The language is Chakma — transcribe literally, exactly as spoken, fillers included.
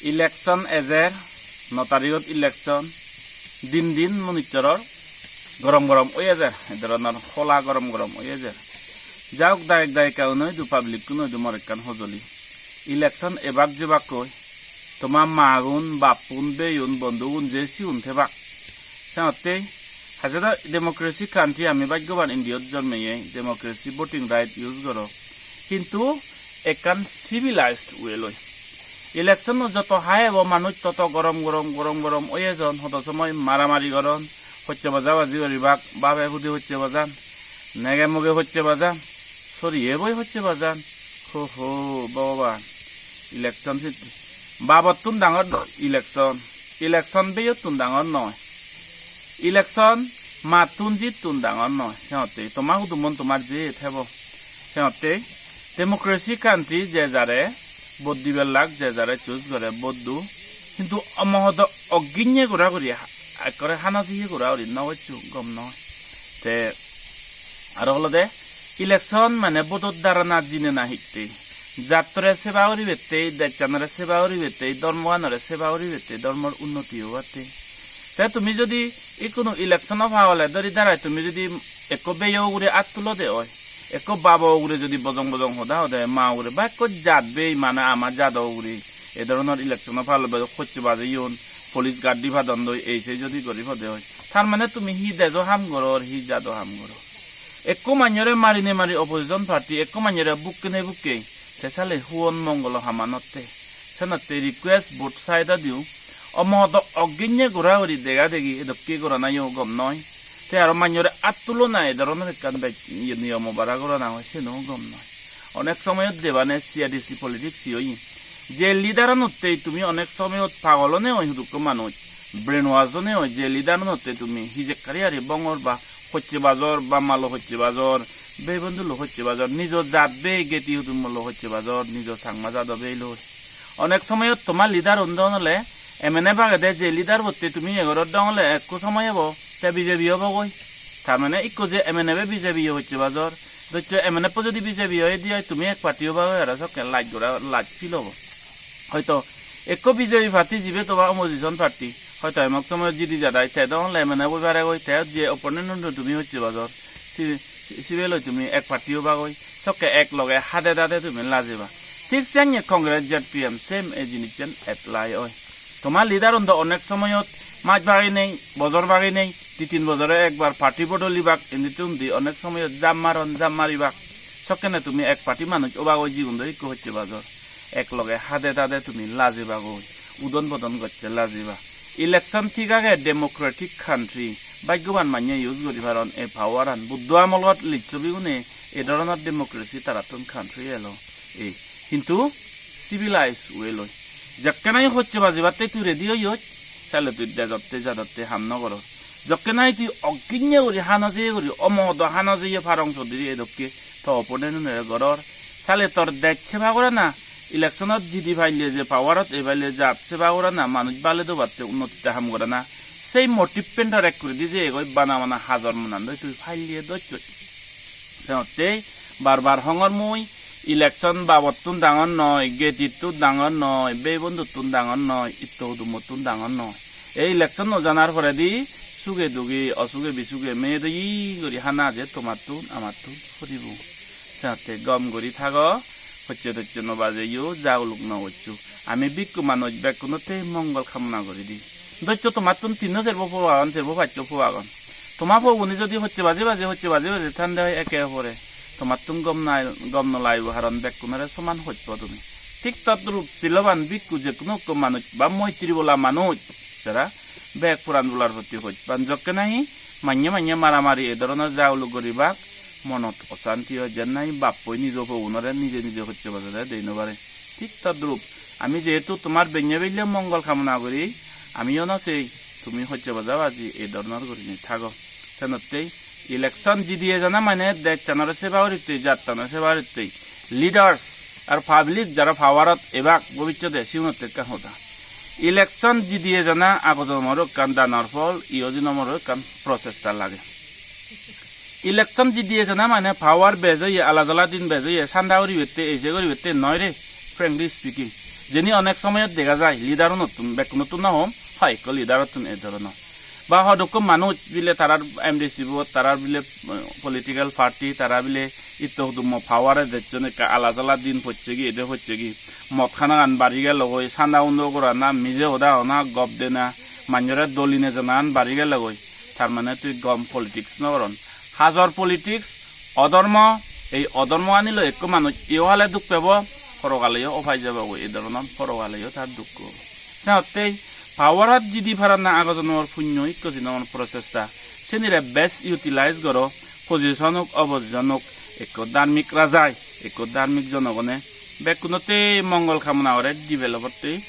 Election ejer, no tarigot election, din din munissoror gorom gorom oi ejer, e dhoronor hola gorom gorom oi ejer. Jaok, dayek dayika uno idu, public kuno idu mor ekkan hojoli. Election ebak jebakkoi, toma magun, bappun, beyun, bondhugun je sigun thebak. Senottei haje do democracy country, ami bhaggoban Indiat jonmeye, democracy voting right use goro. Hintu ekkan civilized way loi. Election-o joto high obo manuj, toto gorom gorom, gorom gorom oi ejon, hodo somoi maramari goron, hojje bajabaji guribak, babe hude hojje bajan, nege muge hojje bajan, soriye boi hojje bajan. Ho ho, Bhogoban. Election sit-, babottun dangor election. Election beyottun dangor noi. Election mattun jittun dangor noi. Senottei toma hudumon tomar je thebo. Senottei democracy country, je jare vote dibar lak, je jare choose gore vote du. Hintu omohodo ogginye gura guri ha-, ekkore hana jiye gura guri no gocchu, gom noi. Te aro olode election mane vote-or dharana jinena hittei. Jattore seba guribattei, dejchanore seba guribattei, dhormoganore seba guribattei, dhormor unnoti obattei. Te tumi jodi ikkunu election-o pagole dhori darai tumi jodi ekko beyo ugure at tulode oi, ekko babo ugure jodi bojong bojong hoda hode, ma ugure ba ekko jat bei, mane ama jado ugure e dhoronor election-o pagole hojje bajeyon, police guard di padondoi, ei sei jodi guri pode oi, tar mane tumi hi dejo ham goror, hi jado ham goror? Ekko manjore marinei mari opposition party, ekko manjore bukkenei bukkei, te sale huon mongolo ham anotte? Senotte request both side-odiyo, omohodo ogginye gura guri dega degi edokke goranayo gom noi. Te aro manjore at tulona, e dhoronor ekkan bej-, iye, niyomo bara gorana oi, seno gom noi. Onek somoyot debane C A D C politics hi oye. Je leader-unottei tumi onek somoyot pagol one oi hudukko manuj, brainwash one oi, je leader-unottei tumi hijekkari ari bongor ba hojje bajor, bamma lo hojje bajor, bei bondhu lo hojje bajor, nijo jat bei geti hudummo lo hojje bajor, nijo Changma jado bei lo. Onek somoyot toma leader-un dong ole, M N F agede, je leader-bottei tumi iye goror dong ole ekko somoy ebo, te B J P obogoi. Tar mane ikko je M N F-e B J P-o hojje bajor, docche M N F-o jodi B J P-o edi oi, tumi ek party obagoi, aro sokke laj gora, laj feel obo. Hoito ekko B J P party jibe toma opposition party, hoito emok somoy jidi jadai, te dong ole M N F oi paregoi, te je opponent-uno tumi hojje bajor, si-, si-, sibe loi tumi ek party obagoi, sokke ek loge hade dade tumi lajeba. Thik senne Congress Z P M same ei jinissan apply oi. Toma leader-un do onek somoyot maj baginei, bojor baginei, di tin bojore ekbar party bodolibak, indi te undi onek somoyot jam maron, jam maribak. Sokkene tumi ek party manuj obagoi, jigun do ikko hojje bajor. Ek loge hade dade tumi lajebagoi, udon bodon gocche lajeba. Election thik age, democratic country, bhaggoban manye use guri paron ei power-an. Buddho amolot licchobigune ei dhoronor democracy tarattun country elo. Ei, hintu civilized way loi. Jokke nahi hojje bajebatte tui ready oyoj, sale tui dejotte jadotte ham no goror. Jokke nahi tui ogginye guri, hana jeye guri, omohodo hana jeye parong sodiri edokke to opponent-unore goror, sale tor dej seba gorana, election-ot jidi paile je power-ot ei paile jat seba gorana, manuj bale dobatte, unnotite ham gorana, sei motive-an tor ekkuredi jeyegoi, bana bana hajor monandoi tui paile docchoi. Senottei bar bar hongor mui, election babottun dangor noi, getittun dangor noi, bei bondhuttun dangor noi, itto hudumottun dangor noi. Ei election-o janar poredi suge duge, osuge bisuge meye doye guri hana je tomattun amattun puribo. Senotte gom guri thago, hojje tojje no bajeyo, jaguluk no goccho. Ami bhikku manuj bekkunotte mongol kamona guri di. Doccho tomattun tinno serbo po agon, serbo paccho po agon. Toma pogune jodi hojje baje baje, hojje baje baje thande oi eke opore, tomattun gom nai, gom no lagibo, haron bekkunore soman hojpo tumi. Thik todrup siloban bhikku je hono ekko manuj ba moitri bola manuj, jara bek poran bolar proti hojpan, jokke nahi manye manye maramari, e dhoronor jaguluk guribak, monot osanti oi, jen nahi bappoi nijo pogunore nije nije hojje bajore dei no pare. Thik todrup ami jehetu tomar benne belle mongol kamona guri, amiyo no sei tumi hojje baja baji ei dhoronor gurinei thago. Senottei election jidi ejana mane dejchanore seba guritte, jattanore seba guritte, leaders ar public jara power-ot ebak bobissote, siunotte ekkan hoda. Election jidi ejana ago jonomoro ekkan danor phol, iyo jonomoro ekkan prochesta lage. Election jidi ejana mane power bej oye, ala jala din bej oye, sanda guribette, eje guribette noi re, frankly speaking. Jeni onek somoyot dega jai leader-unottun, bekkunottun no hom, hoyekko leader-ottun ei dhoronor. Ba hodokko manuj bile tarar M D C bot, tarar bile, eh, political party, tara bile itto hudummo power-e dejjon, ekka ala jala din pocchegi, ede pocchegi. Mod hanagan bari gelogoi, sanda undo gorana, mije hoda hona, gob dena, manjore doli nejanan bari gelogoi. Tar mane tui gom politics no goron. Hajor politics, odhormo, ei odhormoani loi ekko manuj iyohale duk pebo, porogaleyo opai jebogoi, ei dhoronor porogaleyo tar dukko. Senottei power-ot jidi parana ago jonomor punyo ikko sinomor prochesta. Senire best utilize goro, position ok, opposition ok, ekko dharmik rajai, ekko dharmik jonogone bekkunottei mongol kamona gore, develop-ottei